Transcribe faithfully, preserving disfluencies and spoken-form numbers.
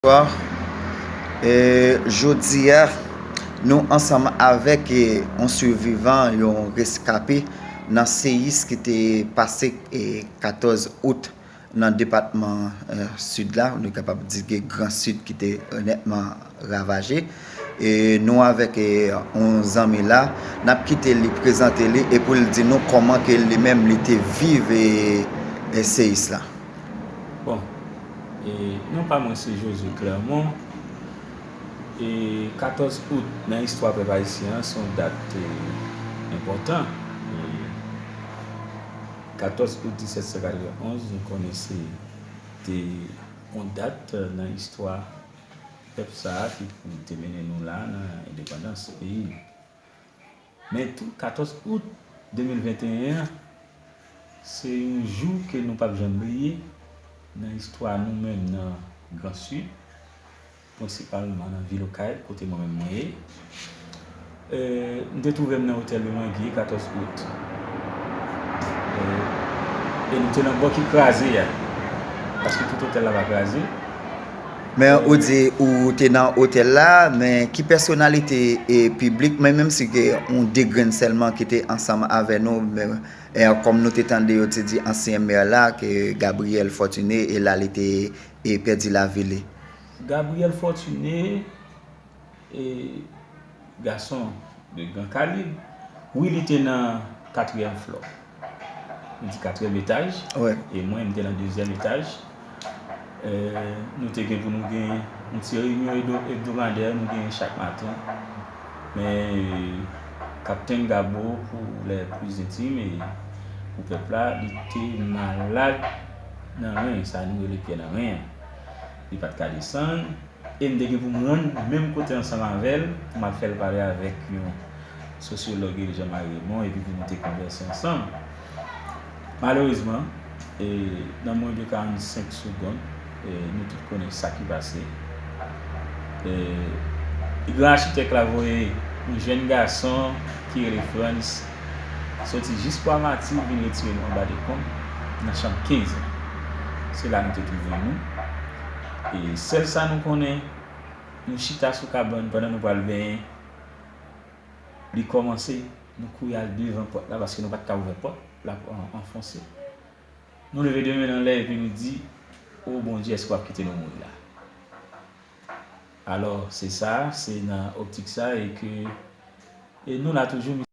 Bonswa. E, jodi a, nou ansanm avèk, e, yon sivivan, yon reskape nan seyis ki te pase, e, katòz out nan depatman, e, Sid la, nou kapab di ke Gran Sid ki te nètman ravaje. E nou avèk, e, yon zanmi la, n ap kite li prezante li e pou l di nou kòman ke li menm li te viv, e, e, seyis la. Bon, e, non pa mwen se Josué Clermont. E katòz out nan istwa pèp ayisyen an se yon dat, e, enpòtan. E katòz out disèt san katrevenonz, nou konnen se te yon dat, e, nan istwa pèp sa a ki pou te mennen nou la nan endepandans peyi nou. Men tou, katòz out de mil venteyen an, se yon jou ke nou p ap janm bliye nan istwa nou menm nan Gran Sid, prensipalman nan vil Okay, kote mwen menm mwen ye. E, m te twouve m nan otèl Le Manguier, katòz out. E, e nou te nan bò ki kraze a, paske tout otèl la pa kraze. Men ou di ou te nan otèl la, men ki pèsonalite, e, piblik, men menm si ke yon de grenn sèlman ki te ansanm avè nou, men, e, kòm nou te tande yo te di ansyen mè la, ke Gabriel Fortuné, e la li te, e, pèdi lavi li. Gabriel Fortuné, e, gason de gran kalib. Wi, li te nan katriyèm flò. M di katriyèm etaj. Wi. E mwen, m te nan dezyèm etaj. E, nou te gen pou nou gen yon ti reyinyon ebdo-, ebdomandè, nou genyen chak maten. Men, e, Kaptenn Gabo, pou les plus intimes, e pou pèp la, li te malad nan ren, sa nou rele pyè nan ren an. Li pa t ka desann. E m te gen pou m rann menm kote ansanm avè l, pou m al fè l pale avèk yon sosyològ, Jean Marie Raymond, epi pou nou te konvèse ansanm. Malerezman, e, nan mwens de karannsenk segonn, e, nou tout konnen sa ki pase. E, gran achitèk la voye yon jèn gason ki rele Frantz soti jis Pwa Mati vin retire nou anba dekonb nan chanm kenz lan. Se la nou te twouve nou. E sèl sa nou konnen, nou chita sou kabann pandan nou pral benyen. Li kòmanse, nou kouri al devan pòt la paske nou pa t ka ouvè pòt la, an, anfonse. Nou leve de men anlè epi nou di, "O Bondye, èske w ap kite nou mouri la?" Alò, se sa, se nan optik sa e ke, e nou la toujou.